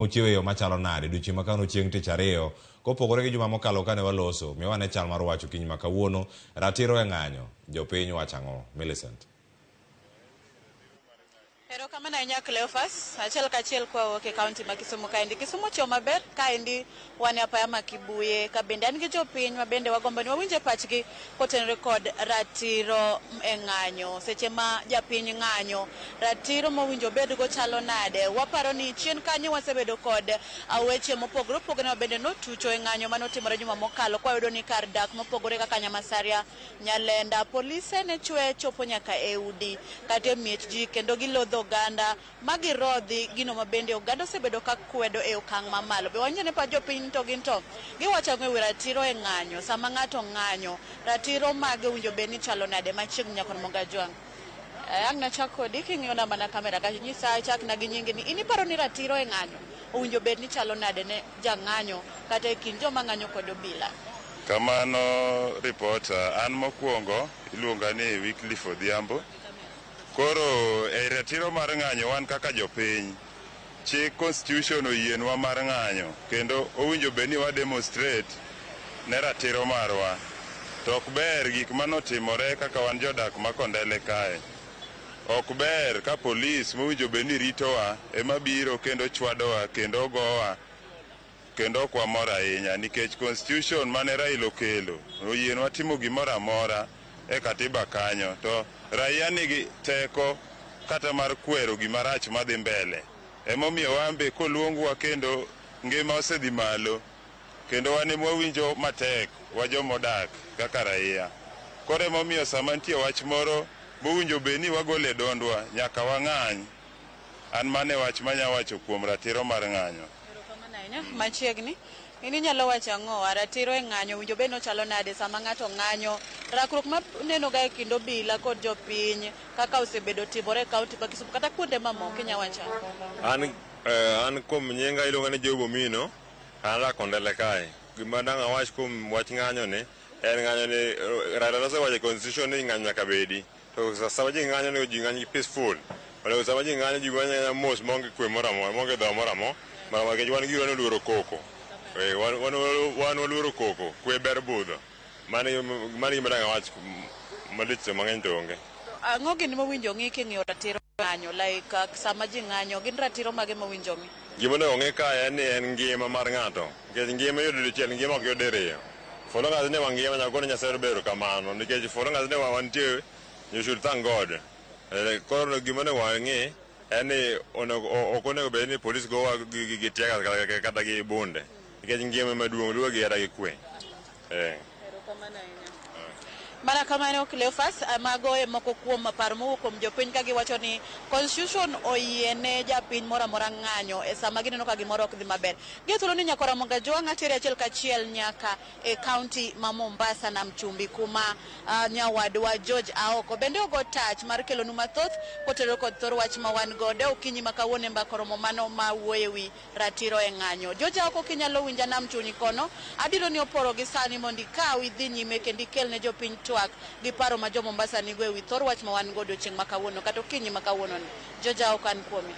Ochiwe e yo machalo nade odiochieng' ma kawuono chieng' tich ariyo kopogore gi juma mokalo kane waloso miwa ane chal mar wach okinyi ma kawuono ratiro e ng'anyo jopiny wacho ang'o Millicent. Erokamano ahinya Cleophas. Achiel kachiel kwawuok e kaunti ma Kisumu kaendi. Kisumu ochiew maber kaendi wan e apaya ma Kibuye ka bende an gi jopiny ma bende wagombo ni wawinje pachgi kotenore kod ratiro e ng'anyo. Seche ma japiny ng'anyo, ratiro mowinjo obedgo chalo nade? Waparo ni chien kanyo wasebedo kod weche mopogore opogore ma bende notucho e ng'anyo manotimore juma mokalo kwayudo ni kar dak mopogore kaka Nyamasaria, Nyalenda, polise ne chwe chopo nyaka e udi kata e miech ji kendo gilodho oganda ma girodhi gino ma bende oganda osebedo ka kwedo e okang' mamalo. Be wawinjo ne pach jopiny to gin to giwacho ang'o e wi ratiro e ng'anyo? Sama ng'ato ng'anyo, ratiro mage owinjo bed ni chalo nade? Machiegni nyakon Mogajwang'. Ang' nachak kodi king'iyona mana kamera kacha nyisa chakna gi nyingi ni in iparo ni ratiro e ng'anyo owinjo bed ni chalo nade ne jang'anyo kata e kind joma ng'anyo kod obila? Kamano reporter, an mokwongo iluonga ni Wycliffe Odhiambo. Koro e ratiro mar ng'anyo wan kaka jopiny, chik constitution oyienwa mar ng'anyo kendo owinjo bed ni wa demonstrate ne ratiro marwa. To ok ber gik manotimore kaka wan jodak ma Kondele kae. Ok ber ka polis mowinjo bed ni ritowa ema biro kendo chwadowa kendo gowa kendo ok wamor ahinya nikech constitution mane Raila okelo oyienwa timo gimoro amora e katiba kanyo to raia nigi teko kata mar kwero gima rach madhi mbele. Emomiyo wan be koluongwa kendo ngima osedhi malo kendo wan ema wawinjo matek wa jomodak kaka raia. Koro emomiyo sama nitie wach moro mowinjo bed ni wagolo e dondwa nyaka wang'any. An mano e wach manya wacho kuom ratiro mar ng'anyo. Erokamano ahinya. Machiegni. In inyalo wacho ang'o? Ratiro e ng'anyo owinjo bed ni ochalo nade sama ng'ato ng'anyo? Rakruok ma neno ga e kind obila kod jopiny kaka osebedo timore e kaunti ma Kisumu kata kuonde mamoko inya wacho ang'o? An, an kuom nyinga iluonga ni Job Omino, an ra Kondele kae. Gima dang' awach kuom wach ng'anyo ni, en ng'anyo ni Raila nosewacho e constitution ni ng'anyo nyaka bedi. To sama ji ng'anyo onego ji ng'any peaceful. Onego sama ji ng'anyo ji ng'anyo ang'anya mos maonge kwe moro amora, maonge dhawo moro amora. Moro nikech wan girwa ni oluoro koko. Eh, wan, wan, wan waluoro koko, kwe ber budho. Mano e gima dang' awach malich to mang'eny to onge. Ang'o gini mowinjo ng'i king'iyo ratiro ng'anyo like sama ji ng'anyo gin ratiro mage mowinjo ng'i? Gima onego ng'i kae en ni en ngima mar ng'ato. Nikech ngima iyudo dichiel, ngima ok yud diriyo. For long as ne wangima nyaka gone Nyasaye ber kamano. Nikech for long as ne wantie, you should thank God. Koro gima onego wang'i en ni onego ok onego bed ni polis gowa gi, gi tear gas kata, kata gi bunde. Nikech ngima ema duong', luwe gi hera gi kwe. Eh. Erokamano ahinya. Mana kamano Cleophas, mago e moko kuom paro mowuok kuom jopiny ka giwacho ni constitution oyiene japiny moro amora ng'anyo e sama gineno ka gimoro ok dhi maber. Gi thuolo ni nyakora Mogajwang' atere achiel kachiel nyaka e kaunti ma Mombasa Nam Chumbi kuma nyawadwa George Aoko bende ogo tach mar kelonu mathoth kotenore kod thor wach ma wan godo e okinyi ma kawuono e mbaka oromo mano ma wuoyo e wi ratiro e ng'anyo. George Aoko kinyalo winja Nam Chumbi kono, adiro ni oporo gi sani mondo ikaw idhi nyime kendo ikel ne jopiny twak gi paro ma jo Mombasa nigo e wi thor wach ma wan godo chieng' ma kawuono kata okinyi ma kawuono ni. George Aoko an kuomi.